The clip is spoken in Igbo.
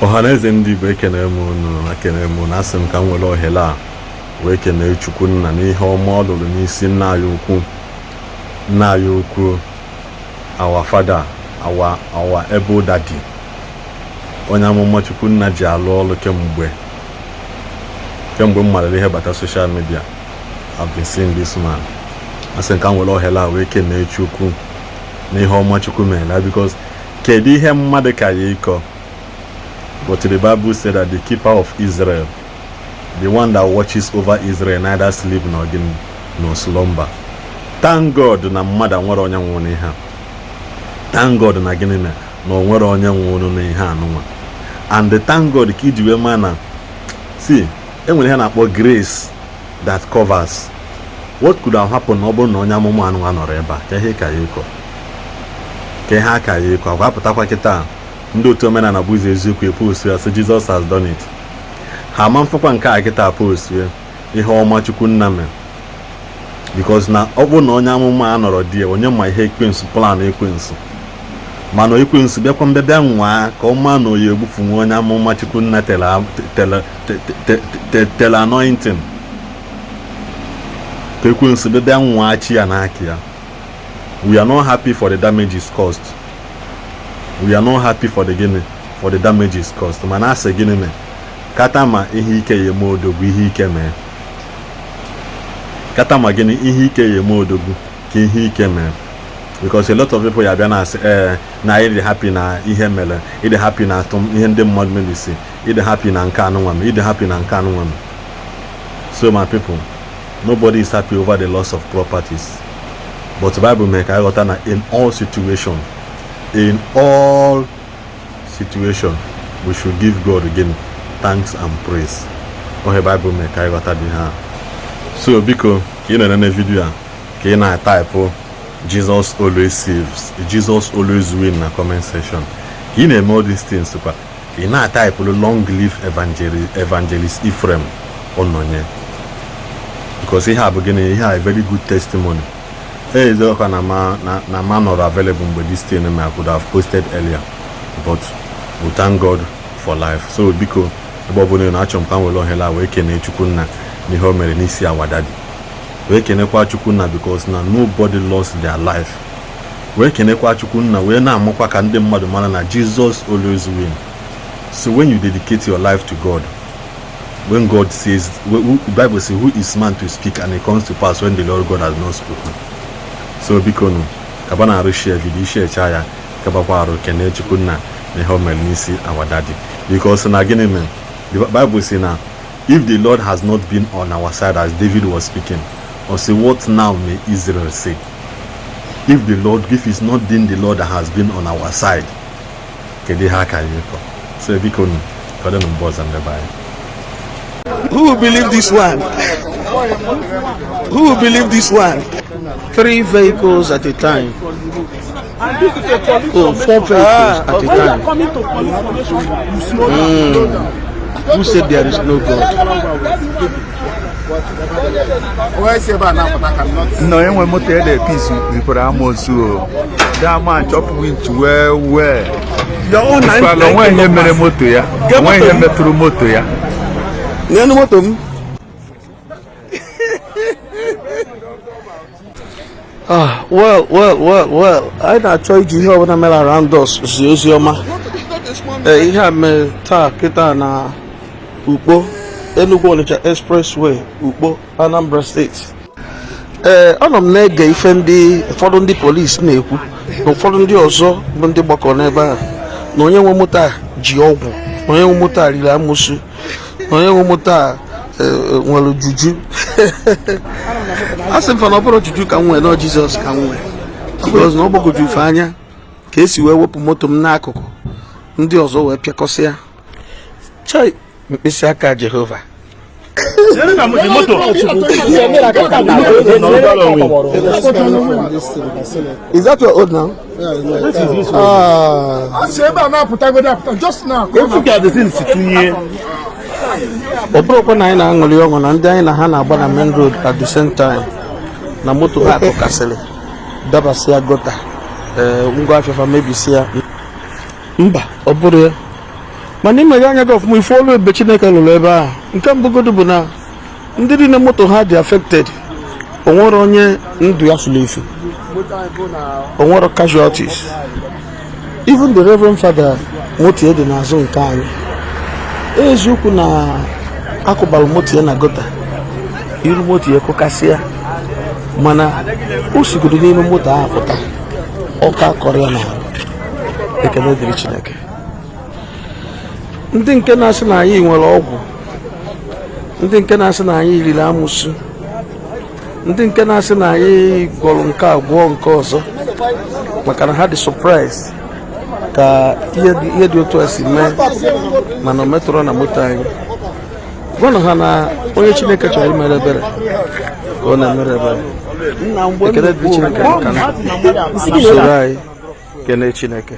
Ọhaneze ndị Igbo, ekene m unu, ekene m unu. Asị m ka m were ohere a wee kenee Chukwu nna n'ihe ọma ọ lụrụ n'isi nna anyị ukwu, nna anyị ukwu, our father, our able daddy, onye amụma Chukwu nna ji alụ ọrụ kemgbe m malere ihe bata social media. I've been seeing this man. Asị m ka m were ohere a wee kenee Chukwu n'ihe ọma Chukwu mere, because kedu ihe mmadụ ka ya ịkọ? But the Bible said that the keeper of Israel, the one that watches over Israel, neither sleep nor gịnị, nor slumber. Thank God na mmadụ nwere onye nwụrụ n'ihe a. Thank God na gịnị mere na o nwere onye nwụrụ n'ihe anụnwa. And thank God ka iji wee maa na see, enwere ihe na-akpọ grace that covers. What could have happened na ọ bụrụ na onye amụma anụnwa nọrọ ebe a? Ka ihe ka ya ịkọ, ka ihe aka ya ịkọ akwa apụtakwa kịta. Ndị otu omenala bụ ụzọ eziokwu epost ya sị, "Jesus has done it." Ha ama mfụkwa nke a kịta post ya, ihe ọma Chukwu nna mere, because na ọ bụrụ na onye amụma a nọrọ di ya, onye ma ihe ekwensu plan ekwensu. Mana ekwensu bịakwa mbịa bịa nwaa ka ọ maa na oyi egbufu nwa onye amụma Chukwu nna tele anointing, ka ekwensu bịa bịa nwaa chi ya n'aka ya. We are not happy for the damages caused. We are not happy for the gịnị, for the damages caused. Mana asị gịnị mee kata ma ihe ike ya eme odogwu, ihe ike mee kata ma gịnị, ihe ike ya eme odogwu, ka ihe ike mee, because a lot of people ya bịa na-asị, ee, na ịdị happy na ihe mere, ịdị happy na atụm ihe ndị mmadụ mebisi, ịdị happy na nke anụnwa m, ịdị happy na nke anụnwa m. So my people, nobody is happy over the loss of properties, but Bible mee ka anyị ghọta na in all situation, in all situation, we should give God again thanks and praise. Ohe Bible mee ka anyị ghọta dị ha. So biko, ka ị na-enene video a, ka ị na-atype "Jesus always saves", "Jesus always win" na comment section. Ka ị na-eme all these things kwa, ị na-atypụrụ "Long live Evangelist Ephraim Ononye", because ihe a bụ gịnị? Ihe a very good testimony. Eziokwa na ma na ma nọrọ available mgbe this thing I could have posted earlier, but we thank God for life. So biko, ebe ọ bụla ị na-achọ m, ka m were ohere a wee kenee Chukwunna n'ihe o mere n'isi our daddy, wee kenekwa Chukwunna because na nobody lost their life, wee kenekwa Chukwunna, wee na-amụkwa ka ndị mmadụ mara na Jesus always win. So when you dedicate your life to God, when God says, the Bible says, "Who is man to speak and it comes to pass when the Lord God has not spoken?" So biko nụ, kaba na arụ share video, share cha ya, kabakwa arụ kene Chukwunna na ihe o mere n'isi our daddy, because na gịnị mere? The Bible say na if the Lord has not been on our side, as David was speaking, or say, "What now may Israel say?" If the Lord, if it's not been the Lord that has been on our side, kedu ihe aka ya ịkọ? So biko nụ, ka ọ dị na mbụ ọzọ, ndị be anyị. Who will believe this one? Who will believe this one? Three vehicles at a time. Oh, four vehicles at a time. Coming to police formation, you slow down, slow down. Who said there is no God? Onye si ebe a na-apụta ka not Nna, onye nwe moto ede peace rikwara amosu o. That man chop winch well well. Ifeala onwe ihe mere moto ya, onwe ihe metụrụ moto ya. N'elu moto m. Ah, well, well, well, well. Anyị na-achọ iji ihe ọbụla mere around us zie ozi ọma. Ee, ihe a mere taa kịta na Ukpo, Enugu Onitsha Expressway, Ukpo, Anambra State. Ee, anọ m na-ege ife ndị ụfọdụ ndị polisi na-ekwu na ụfọdụ ndị ọzọ bụ ndị gbakọrọ n'ebe a, na onye nwe moto a ji ọgwụ, na onye nwe moto a riri amụsụ, na onye nwe moto a nwere juju. A sị m fa na ọ bụrụ juju ka m nwee, nọ Jizọs ka m nwee, because na ọ gbagwoju ife anya ka esi wee wepụ moto m n'akụkụ, ndị ọzọ wee pịakọsịa. Chai, mkpịsị aka Jehova. Is that your own now? Ah. A si ebe a na-apụtagodo apụta just now. Ọ bụrụkwa na anyị na-aṅụrị ọṅụ na ndị anyị na ha na-agba na main road at the same time na moto ha akụkasịrị, dabasịa gutter, ee, ngwa afịafa mebisia. Mba, ọ bụrụ ya. Mana imeghe anya gị ọfụma, ife ọlụ ebube Chineke lụrụ ebe ahụ. Nke mbụgodu bụ na ndị niile moto ha dị affected, onwere onye ndụ ya furu efu, onwere casualties. Even the Reverend Father, moto ya dị n'azụ nke anyị. Eziokwu na akụbalụ moto ya na gutter, iru moto ya kụkasịa, mana o sigodo n'ime moto ahụ pụta, ọka kọrọ ya n'ahụ. Ekele dịrị Chineke. Ndị nke na-asị na anyị nwere ọgwụ, ndị nke na-asị na anyị riri amụsụ, ndị nke na-asị na anyị gwọrọ nke a, gwọọ nke ọzọ, maka na ha dị surprise ka ihe dị otu a si mee, mana o metụrụ na moto anyị. Gwanụ ha na onye Chineke chọrọ imere ebere ka ọ na-emere ebere. Ekele dịrị Chineke maka na soro anyị kelee Chineke.